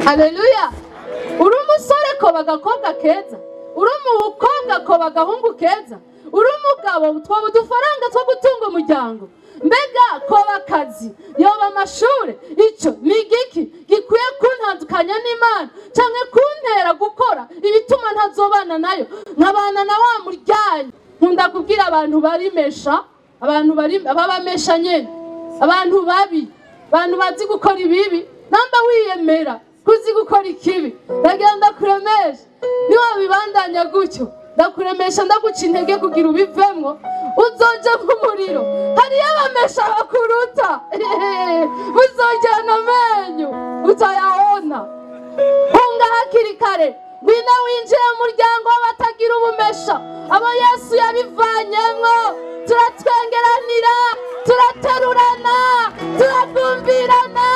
Haleluya. Uri umusore koba agakobwa keza, uri umukobwa koba agahungu keza, uri umugabo twoba udufaranga two gutunga umuryango. Mbega koba akazi, yoba amashure, ico ni igiki gikwiye kuntandukanya n'Imana canke kuntera gukora ibituma ntazobana nayo, nkabana na wa muryanyi. Nkunda kubwira abantu barimesha, abantu bari babamesha nyene, abantu babi, abantu bazi gukora ibibi, namba wiyemera kuzi gukora ikibi, ndagira ndakuremesha. Niwabibandanya gutyo, ndakuremesha, ndaguca intege kugira ubivemwo, uzoje nk'umuriro. Hariyo abamesha bakuruta, uzojyana amenyo utayaona. Hunga hakiri kare, ngwino winjire mu muryango w'abatagira ubumesha, abo Yesu yabivanyemwo. Turatwengeranira, turaterurana, turakumvirana.